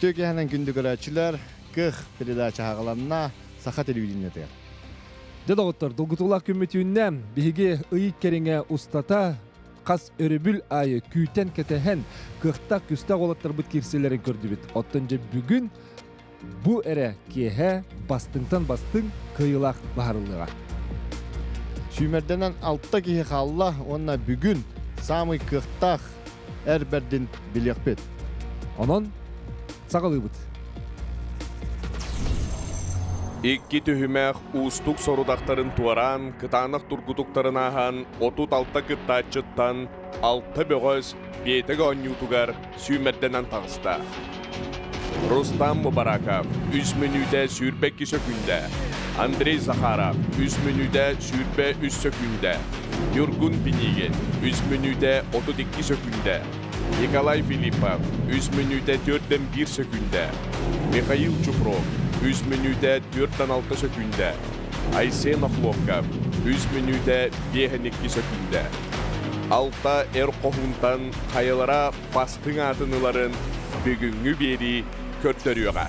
Үтүө киэһэнэн күндү көрөөччүлэр, Кых передача хаҕаланна Саха телевидениетыгар. Дьэ доҕоттор, долгутуулаах күммүт үүннэ. Биһиги ый кэриҥэ устата хас өрөбүл аайы күүтэн-кэтэһэн кыахтаах күстээх уолаттарбыт киирсиилэрин көрдүбүт. Оттон дьэ бүгүн бу эрэ киэһэ бастыҥтан бастыҥ кыайыылаах баһарыллыаҕа. Сүүмэрдэнэн алта киһи хаалла уонна бүгүн саамай кыахтаах эр бэрдин билиэхпит. Онон саҕалыыбыт. Икки түһүмэх уустук сорудахтарын туораан, кытаанах тургутуктарын ааһан, 36 кыттааччыттан алта бөҕөс биэтэк оонньуутугар сүүмэрдэнэн таҕыста. Рустам Мубараков үс мүнүүтэ 22 сөкүүндэ, Андрей Захаров үс мүнүүтэ 23 сөкүүндэ, Ньургун Пинигин үс мүнүүтэ 32 сөкүүндэ, Николай Филиппов үс мүнүүтэ 4-1 сөкүүндэ, Михаил Чупров үс мүнүүтэ 4-6 сөкүүндэ, Айсен Охлопков үс мүнүүтэ 5-2 сөкүүндэ. Алта эр хоһуунтан хайалара бастыҥ аатын ыларын бүгүҥҥү биэрии көрдөрүөҕэ.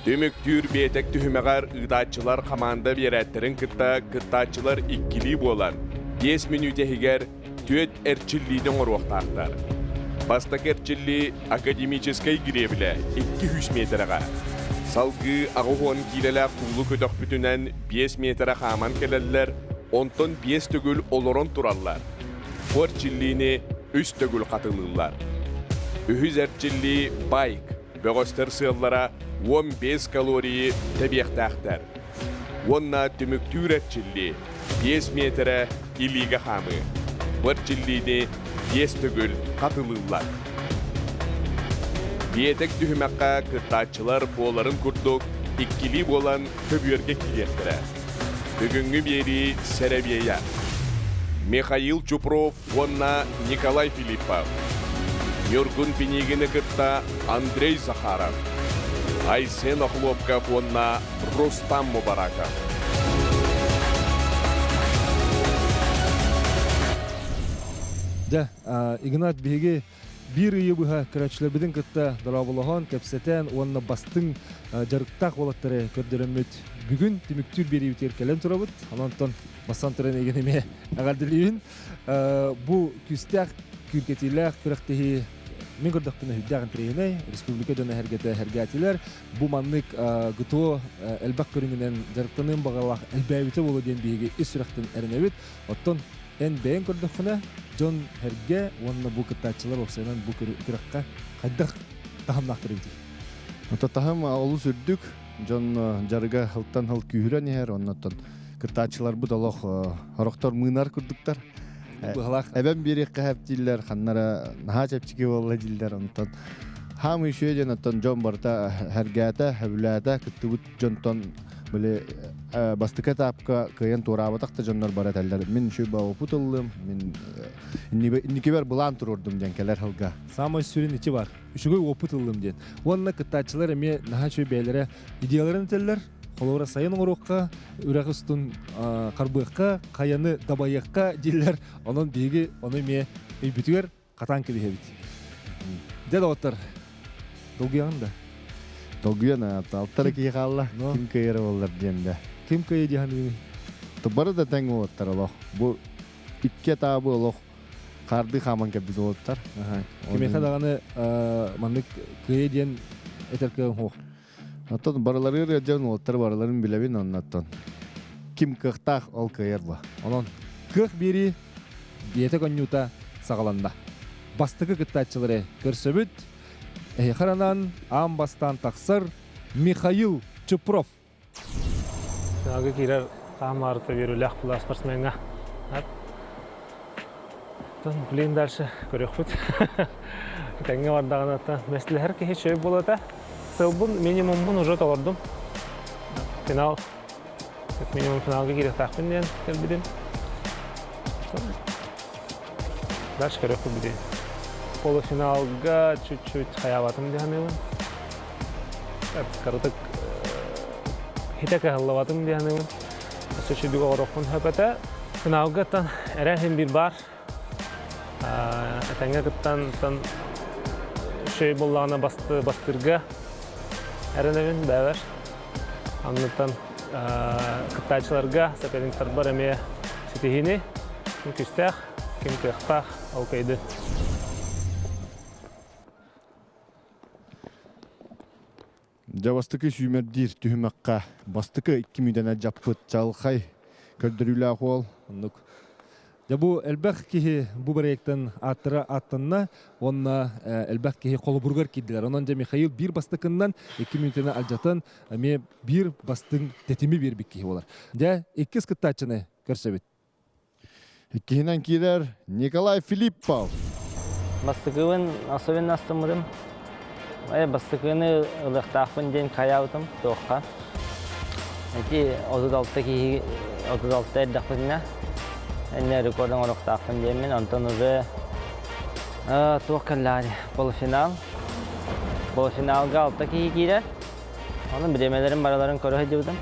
Түмүктүүр биэтэк түһүмэҕэр ыытааччылар хамаанда биэрээттэрин кытта кыттааччылар иккилии буолан, 5 мүнүүтэ иһигэр түөрт эрчиллиини оҥоруохтаахтар. Бастакы эрчиллии академическай гребля 200 миэтэрэҕэ. Салгыы 80 киилэлээх куулу көтөхпүтүнэн 5 миэтэрэ хааман кэлэллэр, онтон 5 төгүл олорон тураллар. Бу эрчиллиини үс төгүл хатылыыллар. Үһүс эрчиллии байк, бөҕөстөр сыаллара 15 калорийы тэбиэхтээхтэр. Уонна түмүктүүр эрчиллии 5 миэтэрэ илиигэ хаамыы. Бу эрчиллиини 5 төгүл хатылыыллар. Биэтэк түһүмэххэ кыттааччылар буоларын курдук иккилии буолан көбүөргэ киириэхтэрэ. Бүгүҥҥү биэрии сэрэбиэйэ. Михаил Чупров уонна Николай Филиппов. Ньургун Пинигини кытта Андрей Захаров. Айсен Охлопков уонна Рустам Мубараков. Дьэ, Игнат биһиги биир ыйы быһа көрөөччүлэрбитин кытта дорооболоһон, кэпсэтэн уонна бастыҥ дьарыктаах уолаттары көрдөрөммүт бүгүн түмүктүүр биэриибитигэр кэлэн турабыт. Онон бастан туран эйигин эмиэ эҕэрдэлиибин. Бу күүстээх күүркэтиилээх күрэхтэһии мин көрдөхпүнэ сүрдээх интэриэһинэй. Республика дьоно эһэргэтэ эһэргээтилэр. Бу маннык ГТО элбэх көрүҥүнэн дьарыктаныан баҕалаах элбээбитэ буолуо диэн биһиги ис сүрэхтэн эрэнэбит. Оттон эн бэйэҥ көрдөххүнэ, дьон эргэ уонна бу кыттааччылар уопсайынан бу күрэххэ хайдах таһымнаахтар эбитий? Ото таһым олус үрдүк, дьон дьарыга сылтан сыл күүһүрэн иһэр, оннуттан кыттааччыларбыт олох орохтор мыынар курдуктар. Быһалаах. Эбэм биэриэххэ хэптииллэр, ханнара наһаа чэпчэки буолла дииллэр, онтон хаам үчүгэй диэн оттон дьон барыта хэргээтэ, хөбүлээтэ, кыттыбыт дьонтон били бастакы этапка кыайан туораабатах да дьоннор бары этэллэр мин үчүгэй опыт ыллым мин инникибэр былаан туруордум диэн кэлэр сылга Саамай сүрүн ити бар. Үчүгэй опыт ыллым диэн. Уонна кыттааччылар эмиэ наһаа үчүгэй бэйэлэрэ идеяларын этэллэр. Холобура сайын оҥоруохха, үрэх устун харбыахха, хайаны дабайыахха дииллэр. Онон биһиги ону эмиэ өйбүтүгэр хатаан кэбиһэбит. Дьэ доҕоттор, долгуйаҕын да? Долгуйан алтара киһи хаалла. Ким кыайара буоллар диэн да. Ким кыайа дии саныыгыный? Бары да тэҥ уолаттар олох. Бу икки этабы олох хаардыы хааман кэлбит уолаттар. Кимиэхэ даҕаны маннык кыайа диэн этэр кыаҕым суох. Оттон барыларыгар дьон уолаттар барыларын билэбин оннуттан. Ким кыахтаах ол кыайар ба. Онон кыах биэрии биэтэк оонньуута саҕаланна. Бастакы кыттааччылары көрсөбүт. Эһиэхэ анаан аан бастаан тахсар Михаил Чупров. Финалга киирэр хаамаарыта үөрүүлээх була спортсмеҥҥа. Блин, дальше көрүөхпүт. Тэҥҥэ бардаҕына мэслэһэр киһи чөй буолата. Сылбын минимуммун уже толордум. Финал минимум финалга киириэхтаахпын диэн кэлбитим. Дальше көрүөхпүт бүтүн. Полуфиналга чуть-чуть хайаабатым дии саныыбын. Кыратык хитэ кыһаллыбатым дии саныыбын. Өссө үчүгэй оҥоруохпун сөп этэ. Финалга тан эрэ иһин биир баар. Этэҥҥэ кыттан тан Үчүгэй буоллаҕына бастыырга эрэнэбин бэйэбэр. Анныттан кыттааччыларга, соперниктарбар эмиэ ситиһиини. Ким күүстээх, ким кыахтаах, ол кыайдын. Дьэ бастакы сүүмэрдиир түһүмэххэ бастакы икки мүнүүтэнэн дьаппыт чалхай көрдөрүүлээх уол. Оннук. Дьэ бу элбэх киһи бу проектан ааттара ааттанна уонна элбэх киһи холобуругар киирдилэр. Онон дьэ Михаил биир бастакыннан икки мүнүүтэни алдьатан эмиэ биир бастыҥ тэтими биэрбит киһи буолар. Дьэ иккис кыттааччыны көрсөбүт. Иккиһинэн киирэр Николай Филиппов. Бастакыбын особенно астыммытым. Бастакыны ылыахтаахпын диэн хайаабытым туохха. Ити 36 киһи 36 эрдэхпитинэ энне рекорд оҥоруохтаахпын диэммин онтон уже туох кэллэҕин полуфинал. Полуфиналга алта киһи киирэр. Ону бириэмэлэрин барыларын көрө сылдьыбытым.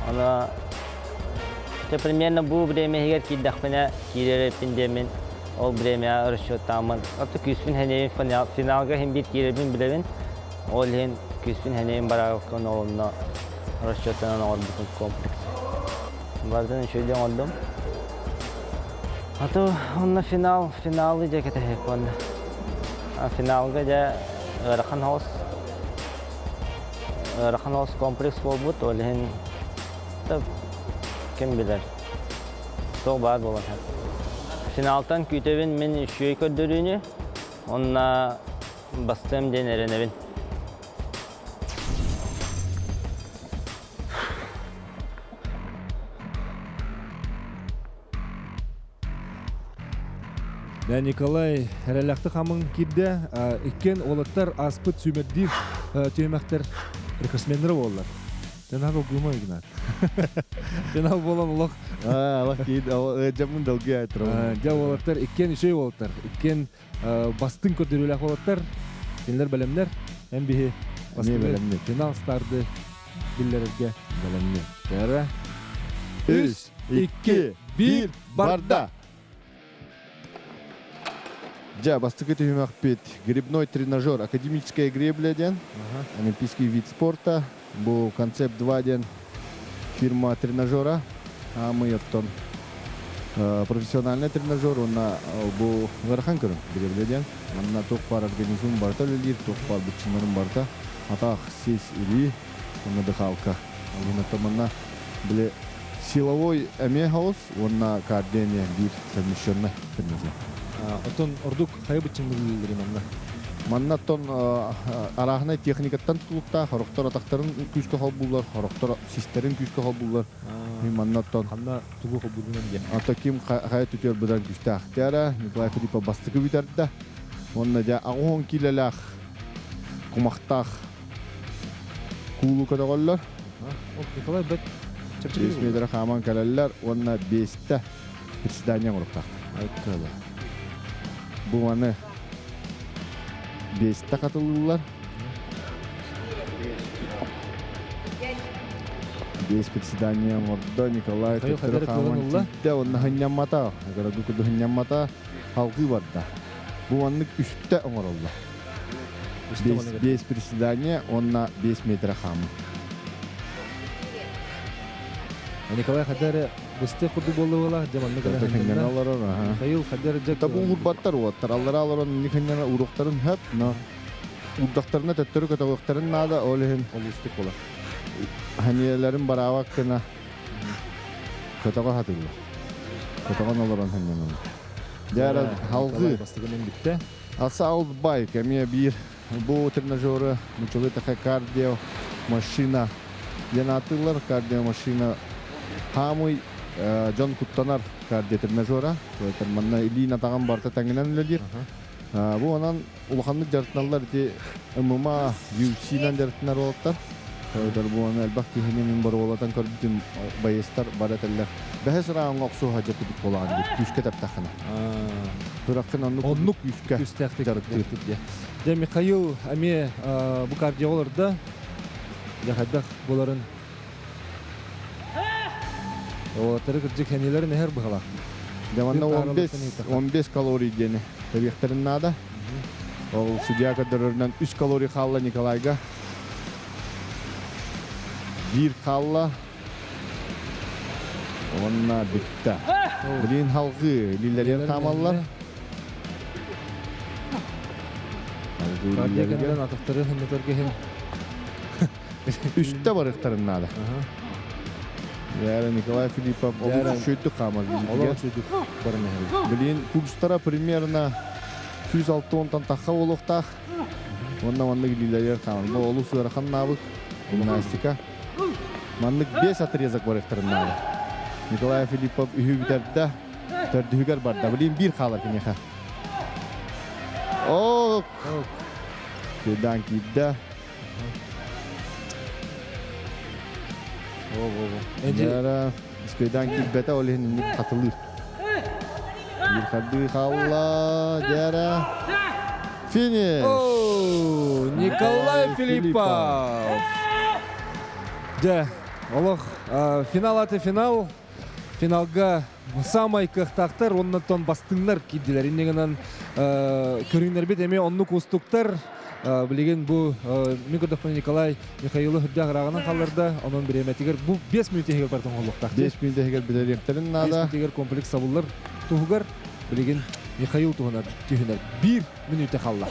Ону дьэ примерно бу бириэмэ иһигэр киирдэхпинэ киирэр эбиппин диэммин ол бириэмэҕэ расчеттааммын оттон күүспүн сэниэбин финалга иһин биир киирэрбин билэбин. Ол иһин күүспүн сэниэбин бараабыккын ол онно расчеттанан оҥорбутум комплекс. Барытын үчүгэйдик оҥордум. А то онно финал, финалы дьэ кэтэһиэк уонна. Финалга дьэ ыарахан соҕус Ыарахан олус комплекс буолбут, ол иһин ким билэр, туох баар буолан иһэр. Финалтан күүтэбин мин үчүгэй көрдөрүүнү, уонна бастыам диэн эрэнэбин. Да, Николай эрэлээхтик хамын киирдэ. Иккиэн уолаттар ааспыт сүүмэрдиир түһүмэхтэр рекордсменнэрэ буоллар. Тенах долгуйма Игнат. Финал буолан олох. Алах киин дьаммын долгуй айтырабын. Дьэ уолаттар иккиэн үчүгэй уолаттар. Иккиэн бастыҥ көрдөрүүлээх уолаттар. Кинилэр бэлэмнэр. Эн биһи бастыҥ финал старды биллэрэргэ бэлэмнэр. Бэрэ. Үс, икки, биир, барда! Дьэ, бастакы түһүмэхпит гребной тренажер академическая гребля диэн олимпийский вид спорта. Бу концепт 2 диэн фирма тренажера. Аамый оттон профессиональный тренажер уонна бу ыарахан көрүҥ гребля диэн. Манна туох баар организм барыта үлэлиир, туох баар быччыннарын барыта атах, сис, илии уонна дыхалка. Ол манна били силовой эмиэ хаус уонна кардио эмиэ биир совмещенный тренажер. Оттон ордук хайа быччыҥнылыыллар манна? Манна оттон арааһынай техникаттан тутулуктаах, хорохтор атахтарын күүскэ холбууллар, хорохтор систэрин күүскэ холбууллар. Манна оттон ханна тугу холбуурунан диэн. Ото ким хайа түтүөр быдан күүстээх тиара Николай Филиппов бастакы бүтэрдэ. Уонна дьэ 80 киилэлээх кумахтаах куулу көтөҕөллөр. Николай бэт Бес метр хааман кэлэллэр уонна биэстэ приседание оҥоруохтаахтар. Айкала. Бу маны биэстэ хатылыыллар. Биэс приседание оҥордо Николай төттөрү хааман тиийдэ уонна хынньаммата. Городуку хынньаммата халгыы барда. Бу маннык үстэ оҥороллор. Биэс приседание уонна 5 метр хаамыы. Николай Хадер быстых курдук буолла дьэ маннык Хынньана олорор. Михаил Хадер дьэ Табу уурбаттар уоттар. Аллара олорон хынньана уруктарын хөп, но урдахтарына төттөрү көтөҕүөхтэрин наада, ол иһин олустук буолар. Ханьыяларын бараабак гына көтөҕө хатыллар. Көтөҕөн олорон хынньаналар. Дьэ халгыы. Бастыгынан бүттэ. Assault Bike эмиэ биир бу тренажеры нуччалыы такая кардио машина диэн ааттыыллар. Кардио машина хаамый дьон куттанар кардио тренажера. Манна илиин атаҕын барыта тэҥинэн үлэлиир. Бу онон улаханнык дьарыктаналлар ити ММА, UFC-нан дьарыктанар уолаттар. Бу оны элбэх киһини мин боруолатан көрбүтүм байыстар бары этэллэр. Бэһис раундга охсуһа дьэ кудук буолаҕын диир күүскэ тэптэххинэ. Тураkkын оннук Оннук күүскэ күүстээхтик дьарыктыыр. Дьэ. Дьэ Михаил эмиэ бу кардиолорда дьэ хайдах буоларын уолаттары кырдьык хэнилэрин эһэр быһалаах. Дьэ манна 15 15 калорий диэни тэбиэхтэрин наада. Ол судья көрдөрөрүнэн 3 калорий хаалла Николайга. Биир хаалла. Уонна бүттэ. Билин халгыы лилэрин хаамаллар. Кардия кэннинэн атахтары хыннатарга иһин. Үстэ барыктарын наада. Яра Николай Филиппов олус үчүгүйдүк хаамар. Олох үчүгүйдүк баран иһэр. Билин курстара примерно 160-тан тахха буолуохтаах. Уонна маннык илиилэригэр хаамар. Бу олус ыарахан наабык гимнастика. Маннык 5 отрезок барыктарын наада. Николай Филиппов үһү бүтэрдэ. Төрдүһүгэр барда. Билин биир хаалар киниэхэ. Ок! Кидан киирдэ. Яра Скөйдаан киирбэтэ, ол иһин инник хатылыыр. Биир хардыы хаалла, Дяра. Финиш! Николай Филиппов! Дьэ, олох финал аты финал. Финалга самай кыахтаахтар уоннаттан бастыҥнар киирдилэр. Инньэ гынан көрүҥнэрбит эмиэ оннук уустуктар. Билигин бу мин көрдөхпүнэ Николай Михаилы үрдээх ырааҕынан халларда. Онон бириэмэтигэр бу 5 мүнүүтэ иһигэр барытын оҥоһуллуохтаах. 5 мүнүүтэ иһигэр бүтэриэхтэрин наада. 5 мүнүүтэ комплекс сабыллар туһугар билигин Михаил туһунан түһүнэр. Биир мүнүүтэ халла.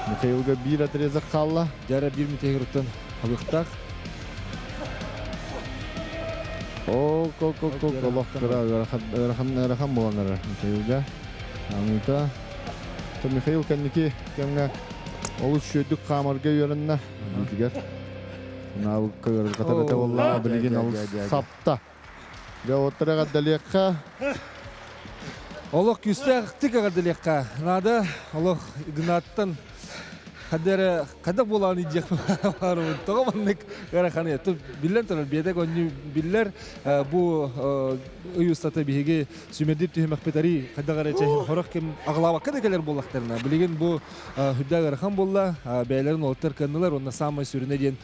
Михаилга биир отрезок хаалла. Дьара биир мүнүүтэ иһигэр оттон халыахтаах. О, ко ко ко олох кыра ыарахан ыарахан ыарахан буолан эрэр Михаилга. Аныта то Михаил кэнники кэмҥэ олус үчүгэйдик хаамарга үөрэннэ. Итигэр наабыкка ыарырҕатар этэ буоллаҕа билигин олус сапта. Дьэ оттор эҕэрдэлиэххэ. Олох күүстээхтик эҕэрдэлиэххэ наада. Олох Игнаттан хадара хайдах буолааны диэх баарыбын. Тоҕо маннык ыараханы. Биллэн турар, биэтэк онньу биллэр. Бу ый устата биһиги сүмэрдиир түһүмэхпит арый хайдах эрэ чэһин хорох ким аҕылаабакка да кэлэр буоллахтарына. Билигин бу үрдээх ыарахан буолла. Бэйэлэрин уолаттар кыаннылар. Уонна саамай сүрүнэ диэн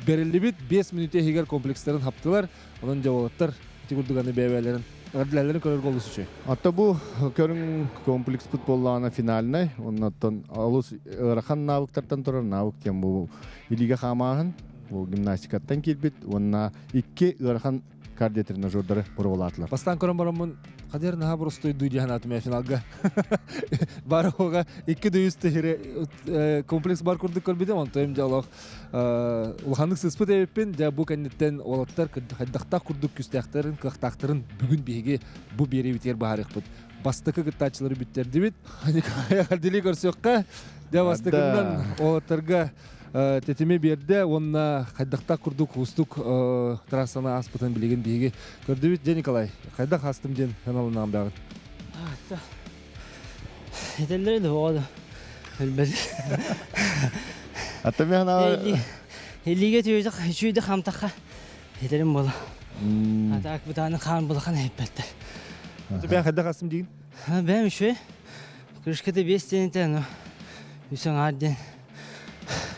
бэриллибит 5 мүнүүтэ иһигэр комплекстарын хаптылар. Онон дьэ уолаттар ити курдук аны бэйэ-бэйэлэрин эҕэрдэлэлэрин көрөргө олус үчүгэй. Ата бу көрүҥ комплекспыт буоллаҕына финальнай. Оннуттан олус ыарахан навыктартан турар навык диэн бу илиигэ хаамааһын, бу гимнастикаттан киирбит уонна икки ыарахан кардиотренажердары боруобалаатылар. Бастаан көрөн бараммын хадер наһаа боростуойдуу диэн аатым финалга. Бар оҕа икки дүйүс тыһыре комплекс бар курдук көрбүтүм, онтон дьэ олох улаханнык сыспыт эбиппин. Дьэ бу кэнниттэн уолаттар хайдахтаах курдук күстээхтэрин, кыахтаахтарын бүгүн биһиги бу биэриибитигэр баһарыахпыт. Бастакы кыттааччылары бүттердибит. Николай Ардили көрсүөххэ. Дьэ бастакынан уолаттарга тэтими биэрдэ уонна хайдахтаах курдук уустук трассаны ааспытын билигин биһиги көрдүбүт. Дьэ Николай, хайдах аастым диэн ханалынаан бэҕин? Этэллэр да оҕо өлбөт. Ата мен Илиге түйөдө үчүйдө хамтакка этерим бола. Ата бутаны хаан булахан эппеттер. Бен хайдах астым дейін? Бэм үчүй. Крышката бес тенете, но үсөн арден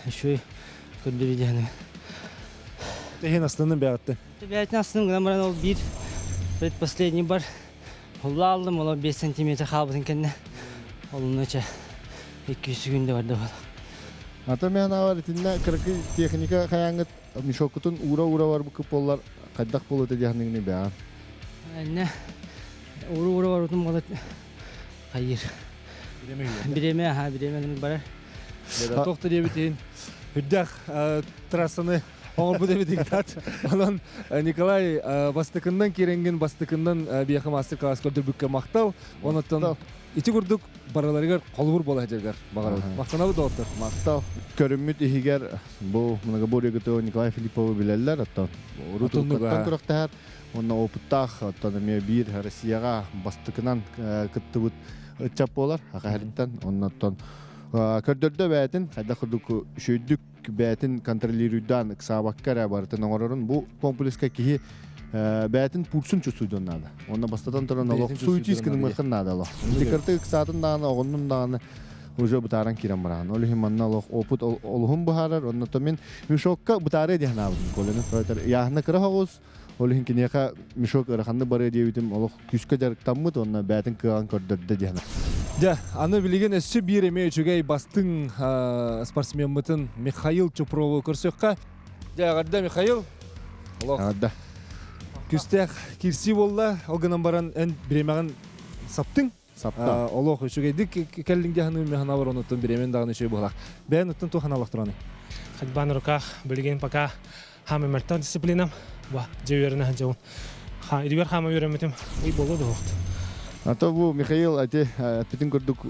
үчүй көрдөрү дияны. Техин астынын бәғітті. Бәйтін астыным гынан баран ол бир предпоследний бар. Холла алдым, ол 5 сантиметр хаалбытын кэннэ. Олунуча 200 күндө барды бол. Ата мен бар итиннэ кыракый техника хаяңыт мешоккутун уура-уура бар бу боллар хайдах болот диэхниҥни бэҕэн. Инне уура-уура барутум болот хайыр. Биреме, ха, биреме барар. Тохто диэбитин үрдэх трассаны оҥорбут эбит Игнат. Онон Николай бастакыннан киирэҥҥин бастакыннан биэхэ мастер-класс көрдөрбүккэ махтал. Онуттан ити курдук барыларыгар холобур буола сылдьаргар баҕарабыт. Махтанабыт доҕоттор. Махтал. Көрүммүт иһигэр бу многоборье ГТО Николай Филипповы билэллэр. Оттон урут уруккаттан күрэхтэһэр. Уонна опыттаах, оттон эмиэ биир Россияҕа бастакынан кыттыбыт ыччат буолар. Хахаһариттан. Оннуттан көрдөрдө бэйэтин хайдах курдук үчүгүйдүк бэйэтин контролируйдаан ыксаабакка эрэ барытын оҥорорун бу комплекска киһи бэйэтин пульсун чувствуйдуон наада. Онно бастатан туран олох суетись гынымыаххын наада олох. Ити ыксаатын даҕаны оҕоннун даҕаны уже бытааран киирэн бараҕын. Ол иһин манна олох опыт олуһун быһаарар. Онно то мин мешокка бытаарыа диэн аабытым. Колены яһына кыра оҕус, ол иһин киниэхэ мешок ыараханны барыа диэбитим олох күүскэ дьарыктаммыт уонна бэйэтин кыаҕын көрдөрдө диэн. Дьэ, аны билигин өссө биир эмиэ үчүгэй бастыҥ спортсмеммытын Михаил Чупрову көрсүөххэ. Дьэ, эҕэрдэ Михаил. Олох. Эҕэрдэ. Күстээх киирсии буолла. Ол гынан баран эн бириэмэҕин саптыҥ. Сапта. Олох үчүгэйдик кэллиҥ дии саныым механабар онуттан бириэмэн даҕаны үчүгэй буоллах. Бэйэн оттон туох аналах тураны? Ходьба на руках билигин пока хаама мөлтөх дисциплинам. Ба, дьэ үөрэнэ сылдьабын. Илигэр хаама үөрэммитим ый буолуо да суохт. А то бу Михаил ати эппитин курдук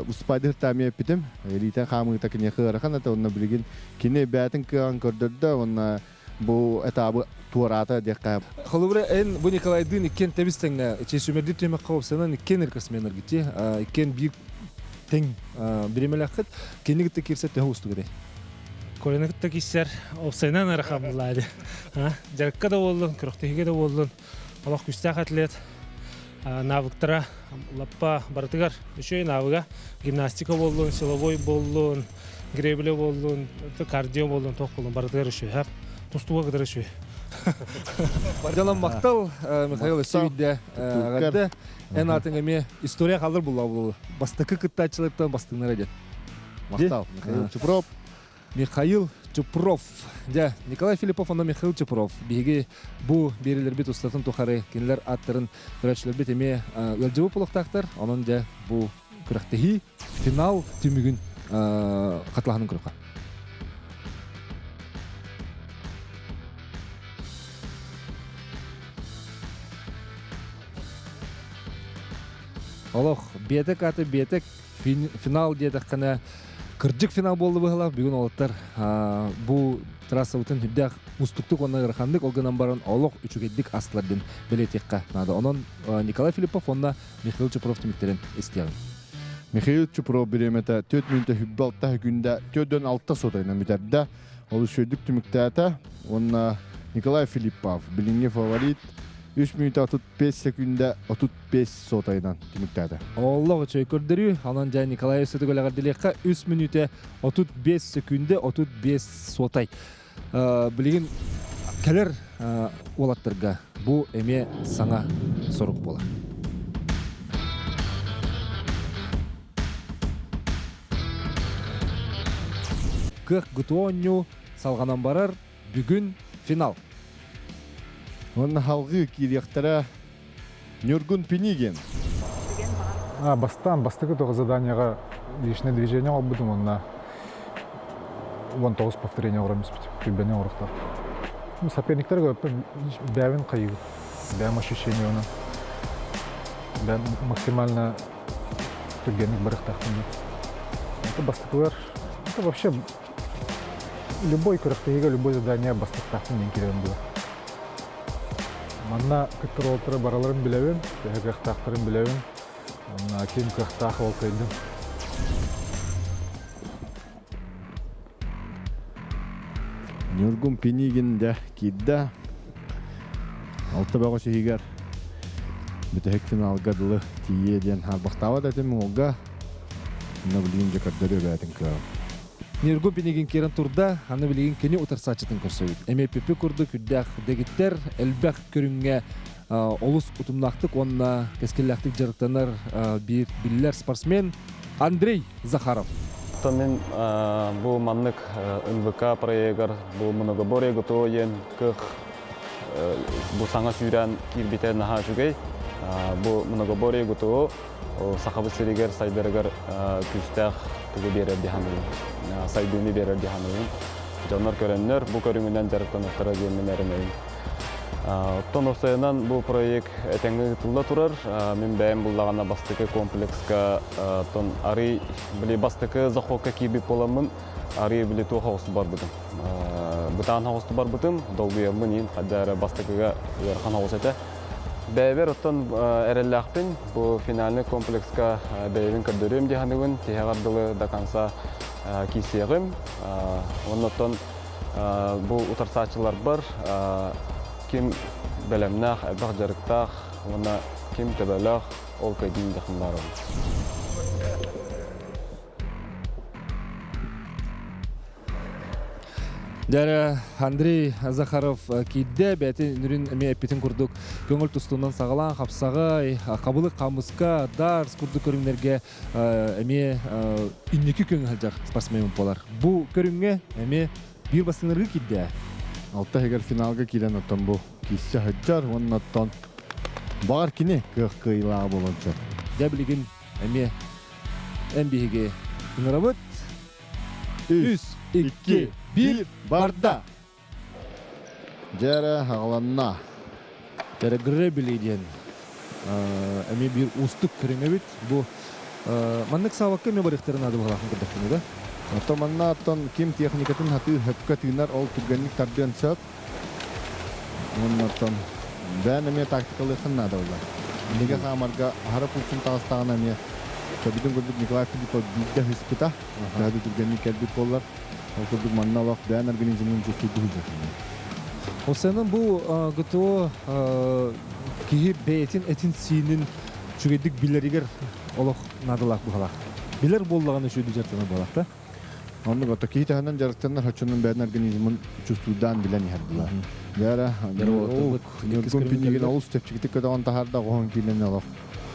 успайдыр таамия эппитим. Илиитэ хаамыыта киниэхэ ыарахан этэ онно билигин кини бээтин кыаҕын көрдөрдө уонна бу этабы туораата диэххэ. Холобура, эн бу Николайдыын иккиэн тэбис тэҥҥэ чэсүмэрдир түһүмэххэ уопсанан иккиэн рекордсменнаргыт дии. Иккиэн биир тэҥ бириэмэлээххит. Кинини кытта киирсэр төһө уустук этэй? Коляны кытта киирсэр уопсайынан ыарахан буоллаа дии. Дьарыкка да буоллун, күрэхтэһиигэ да буоллун, олох күүстээх атлет. Навыктара лаппа барытыгар үчүгэй навыга. Гимнастика буоллун, силовой буоллун, гребля буоллун, кардио буоллун, туох буоллун барытыгар үчүгэй. Тустууга кытары үчүгэй. Дьонон махтал, Михаил өссө биирдэ эҕэрдэ. Эн аатыҥ эмиэ история хаалар булла буолу. Бастакы кыттааччылартан бастыҥнара диэн. Махтал, Михаил Чупров. Михаил Чупров. Дьэ, Николай Филиппов уонна Михаил Чупров. Биһиги бу биэрилэрбит устатын тухары кинилэр ааттарын көрөөччүлэрбит эмиэ ыалдьыбыт буолуохтаахтар. Онон дьэ бу күрэхтэһии финал түмүгүн хатылаһанын көрүөххэ. Олох биэтэк аты биэтэк финал диэтэххинэ кырдьык финал буолла быһыылаах бүгүн уолаттар бу трассабытын үрдээх мустуктук уонна ыараханнык ол гынан баран олох үчүгэйдик астылар диэн бэлиэтиэххэ наада. Онон Николай Филиппов уонна Михаил Чупров түмүктэрин истиэҕиҥ. Михаил Чупров бириэмэтэ 4 мүнүүтэ 26 күндэ 4-6 сотайынан бүтэрдэ. Ол үчүгэйдик түмүктээтэ. Уонна Николай Филиппов билиҥҥи фаворит 3 мүнүүтэ 35 секүндэ 35 сотайынан түмүктээтэ. Оллох үчүгэй көрдөрүү. Онон дьэ Николай өссө төгүл эҕэрдэлиэххэ 3 мүнүүтэ 35 секүндэ 35 сотай. Билигин кэлэр уолаттарга бу эмиэ саҥа сорук буолар. Кыах ГТО оонньуу салҕанан барар бүгүн финал. Уонна халгыы киириэхтэрэ Ньургун Пинигин. А, бастаан бастакы тоҕо заданиеҕа личное движение оҥорбутум уонна 19 повторение оҥорон испитим. Күлбэни оҥоруохтаах. Соперниктар көрөппүн бэйэбин хайыыбын. Бэйэм ощущение онон. Бэйэм максимально түргэнник барыахтаахпын диэн. Это бастакылар, это вообще любой күрэхтэһиигэ любой задание бастыктаахпын диэн киирэн буолар. Манна кыттар бараларын билэбин, төһө кыахтаахтарын билэбин. Онно ким кыахтаах ол кыайдым. Ньургун Пинигин дьэ киирдэ. Алта бөҕөс иһигэр бүтэһик финалга дылы тиийиэ диэн харбахтаабат этим уолга. Онно билигин дьэ көрдөрүө бэйэтин кыаҕын. Ньургун Пинигин киирэн турда, аны билигин кини утарсааччытын көрсөбүт. Эмиэ Пипи курдук үрдээх дэгиттэр, элбэх көрүҥҥэ олус утумнаахтык уонна кэскиллээхтик дьарыктанар биир биллэр спортсмен Андрей Захаров. Мин бу маннык НВК проегар бу многоборье ГТО диэн кых бу саҥа сүүрээн киирбитэ наһаа үчүгэй. Бу многоборье ГТО Сахабыт сиригэр сайдарыгар күүстээх тугу биэрэр дии саныыбын. Сайдыыны биэрэр дии саныыбын. Дьоннор көрөннөр бу көрүҥүнэн дьарыктаныахтара диэммин эрэнэбин. Оттон уопсайынан бу проект этэҥҥэ ыытылла турар. Мин бэйэм буллаҕына бастакы комплекска оттон арый били бастакы заходка киирбит буоламмын арый били туох оҕусту барбытым. Бытаан оҕусту барбытым, долгуйаммын иин хадда эрэ бастакыга ыарахан оҕус этэ. Бэйэбэр оттон эрэллээхпин. Бу финальный комплекска бэйэбин көрдөрүөм дии саныыбын. Тиһэҕэр дылы до конца киирсиэҕим. Уонна оттон бу утарсааччыларбар ким бэлэмнээх, элбэх дьарыктаах уонна ким төбөлөөх ол кыайдын диэхпин баарабын. Дьэ, Андрей Захаров киирдэ, бэйэтин үнүрүн эмиэ эппитин курдук көҥүл тустуунан саҕалаан хапсаҕай, хабылык хамыска, дартс курдук көрүҥнэргэ эмиэ инники күөҥҥэ сылдьар спортсмен буолар. Бу көрүҥҥэ эмиэ биир бастыҥнарга киирдэ. Алта иһигэр финалга киирэн оттон бу киирсэ сылдьар уонна оттон баҕар кини кыах кыайыылааҕа буолуон сөп. Дьэ билигин эмиэ эн биһиги ыҥырабыт. Үс, икки, биир, барда! Дьэ аҕаланна. Дьэ гребли диэн эмиэ биир уустук көрүҥ эбит. Бу маннык саабакка эмиэ барыахтарын наада быһалаахын көрдөхпүнэ да. Оттон манна оттон ким техникатын хатыы хөпкө тыынар, ол түргэнник тардыан сөп. Уонна оттон бэйэн эмиэ тактикалыаххын наада буолла. Иннигэ хаамарга аһара пульсун таҕыстаҕына эмиэ көрбүтүн курдук Николай Филиппов биирдэ ыспыта. Төһө да түргэнник кэлбит буоллар, ол курдук манна олох бэйэн организмын чувствуйдуу сылдьар. Осенан бу ГТО киһи бэйэтин этин-сиинин үчүгэйдик билэригэр олох наадалаах быһалаах. Билэр буоллаҕына үчүгэй дьарыктанар буолаах да? Оннук ото киһи таһынан дьарыктанар хочонун бэйэтин организмын чувствуйдаан билэн иһэр була. Дьара Ньургун Пинигин олус чэпчэкитик көтөҕөн таһаарда оҕоһон киилэн олох.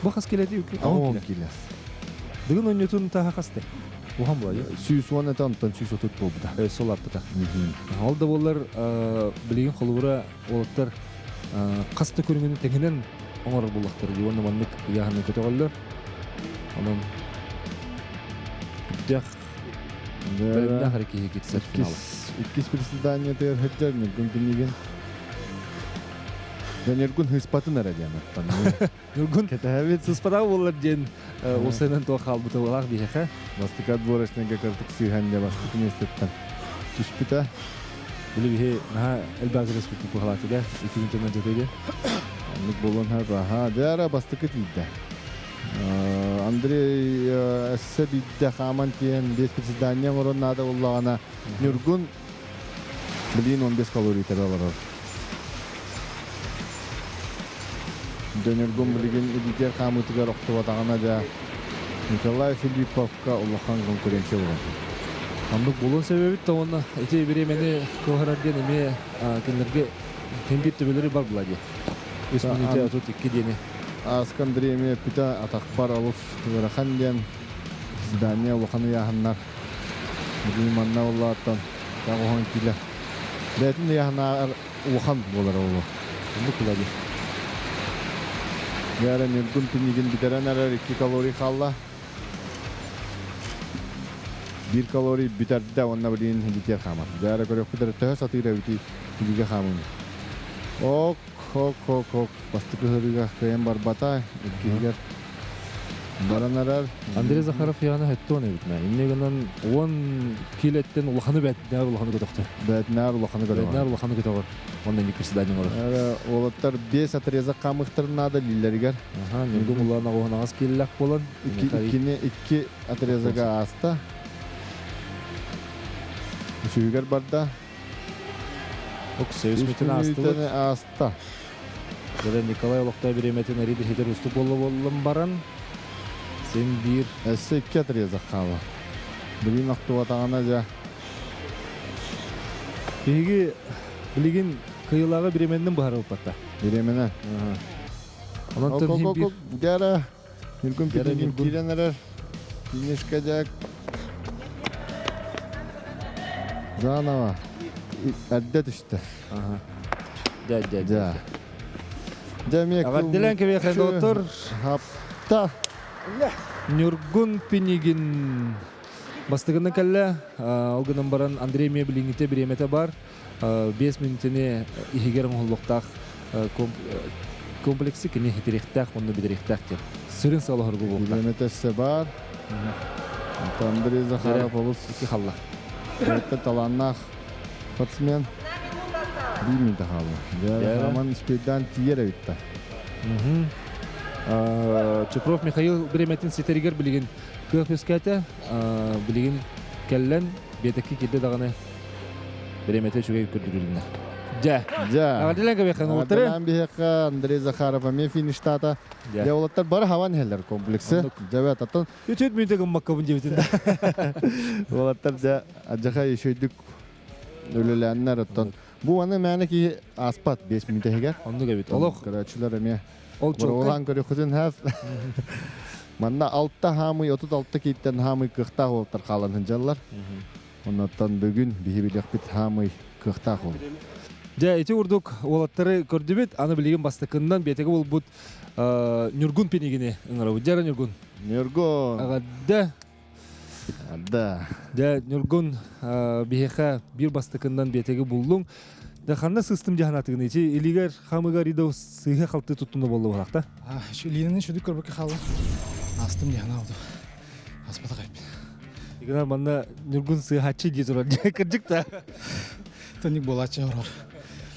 Бу хас килэти Оҕоһон киилэ. Дыгын онньутун таһа хасты. Уһан була. 110 этэ онтон 130 буолбута. Сол аппыта. Ол да буоллар билигин холобура уолаттар хас да көрүҥүн тэҥинэн оҥорор буоллахтар дии уонна маннык ыйааһыны көтөҕөллөр. Онон дьах бэлэмнээх эрэ киһи кирсэр финал. Иккис председаниетыгар сылдьар Ньургун Пинигин. Дьэ Ньургун хыыспатын эрэ диэн аттан. Ньургун кэтэһэбит. Сыспатаҕа буоллар диэн уопсайынан туох хаалбыта буолаах биһиэхэ. Бастакы отборочнайга кырдык сыыһан дьэ бастакы миэстэттэн түспүтэ. Били биһи наһаа элбэх кэтэспиппит быһалаатыга икки күнтэн дьатыга. Оннук буолуон сөп. Аха, дьэ эрэ бастакы тиийдэ. Андрей өссө биирдэ хааман тиийэн биэс приседание оҥорон наада буоллаҕына Ньургун билигин 15 калорий тэбэ олорор. Дьэ Ньургун билигин илиитигэр хаамыытыгар охтубатаҕына дьэ Николай Филипповка улахан конкуренция буолар. Оннук буолуон сөбөбүт да уонна ити бириэмэни куоһарар диэн эмиэ кинилэргэ син биир төбөлөрү бар була дии. Үс мүнүүтэ 32 диэни. Ааска Андрей эмиэ эппитэ атахпар олус ыарахан диэн здание улахан ыйааһыннар. Бүгүн манна улааттан оһон киилэ. Бэйэтин ыйааһынааҕар улахан буолар ол. Оннук була дии. Дьэ Ньургун Пинигин бүтэрэн эрэр 2 калорий хаалла. Биир калорий бүтэрдэ уонна билигин илитиэр хаамар. Дьэ эрэ көрүөхпүт эрэ төһө сатыыр эбитий илиигэ хаамыыны. Ок, ок, ок, ок. Бастакы ыһырыыга кыайан барбата, иккиһигэр баран эрэр. Андрей Захаров яна хэттуон эбит мэ. Инне гынан 10 килеттен улаханы бэтинээр улаханы көтөхтө. Бэтинээр улаханы көтөҕөр. Бэтинээр улаханы көтөҕөр. Онно инник председание оҥорор. Уолаттар 5 отрезок хаамыахтарын наада лииллэригэр. Аха, Ньургун улаан оҕуһун кииллэх буолан. Иккини икки отрезога ааста. Үсүһүгэр барда. Оксеус мүтүн аастыбыт. Ааста. Дьэ Николай олохтоох бириэмэтин эриид иһитэр устук буолла буоллун баран син биир Өссө икки отрезок хаала. Билигин охтубатаҕына дьэ. Биһиги билигин кыйылааҕы бириэмэннэн быһаарылпатта. Бириэмэнэн. Онон тын биир Дьара Ньургун Пинигин киирэн эрэр. Финишка дьэк. Заново. Эрдэ түстэ. Дьэ, дьэ, дьэ. Дьэ, эмиэ Эҕэрдэлээн кэбиэхэ, доҕоттор. Хапта. Ньургун Пинигин бастыгынан кэллэ. Ол гынан баран Андрей эмиэ билиҥҥитэ бириэмэтэ бар. 5 мүнүүтэни иһигэр оҥоһуллуохтаах комплексы кини хитириэхтээх уонна бүтэриэхтээх диэн сүрүн сыала соругу буолта. Бириэмэтэ өссө баар. Андрей Захаров олус икки халла. Бэйэтэ талааннаах спортсмен. Биир мүнүүтэ хаалла. Дьэ, Роман успейдаан тиийэр эбит да. Чупров Михаил бириэмэтин ситэригэр билигин кыах үөскээтэ. Билигин кэллэн биэтэкки киирдэ даҕаны Бириэмэтэ үчүгэй көрдөрүлүннэ. Дьэ. Дьэ. Эҕэрдэлээн кэбиэххэ уолаттары. Эҕэрдэлээн биһиэхэ Андрей Захаров эмиэ фиништаата. Дьэ уолаттар бары хабан иһэллэр комплексы. Дьэ аттан. Үтүөт мүнүүтэ гыммаккабын диэбитин да. Уолаттар дьэ адьаха үчүгэйдик. Үлэлээннэр оттон бу аны мээнэ киһи ааспат 5 мүнүүтэ иһигэр. Оннук эбит. Олох көрөөччүлэр эмиэ ол Боруолаан көрүөххүтүн хэп. Манна 6 хаамый 36 кииттэн хаамый кыахтаах уолаттар хаалан сылдьаллар. Оннуттан бүгүн биһи билиэхпит хаамый кыахтаах уол. Дьэ, ити курдук уолаттары көрдүбүт. Аны билигин бастакыннан биэтэги булбут Ньургун Пинигини ыҥырабыт. Дьэ, Ньургун. Ньургун. Аҕадда. Да. Дьэ, Ньургун, биһиэхэ биир бастакыннан биэтэги буллуҥ. Да ханна сыстым дьаһанатыгын ити илигэр хамыгар идо сыыһа халты туттуна болла буолахта. Илиинэн шүдүк көрбөккө хааллым. Астым дьаһана Аспатах эппит. Игнар манна Ньургун сыыһаччы дии турар. Кырдьык да. Тонник буолааччы орор.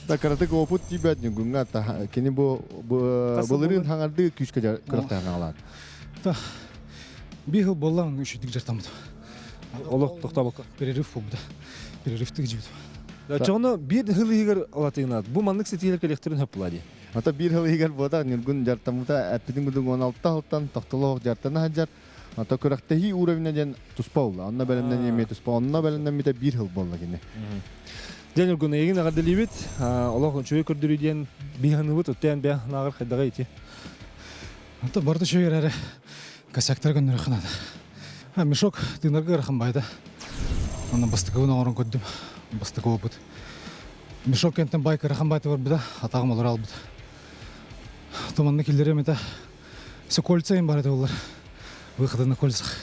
Да кыратык опыт тиийбэт Ньургуҥҥа кини бу былырыын хаҥардыы күүскэ кырахтаан аҕалаат. Биир буолла үчүгдүк дьартаммыт. Олох тохтобокко. Перерыв буолбута. Перерывтык жибит. Чоҕоно биир хыл иһигэр алатыгынаат. Бу маннык ситиилер кэлиэхтэрин хөп була дии. Ата биир хыл иһигэр буота Ньургун дьартаммыта эппитин кудук 16 хылтан тохтолоох дьартана сылдьар. Ата күрэхтэһии уровня диэн туспа буолла. Онно бэлэмнэн эмиэ туспа. Онно бэлэмнэммитэ биир хыл буолла кини. Дьэ Ньургун эйигин эҕэрдэлиибит. Олох үчүгэй көрдөрүү диэн биһаныбыт өттөөн бэ нааҕар хайдаҕа ити. Ата барыта үчүгэй эрээри косяктары көннөрүөххэ наада. Мешок тыынарга ыарахан баайда. Онон бастакыбын оҥорон көрдүм. Бастакы опыт. Мешок кэнтэн баай ыарахан баайта барбыта, атаҕым олоро албыт. Туманны киллэриэм этэ. Все кольца им барыта боллар. Выходы на кольцах.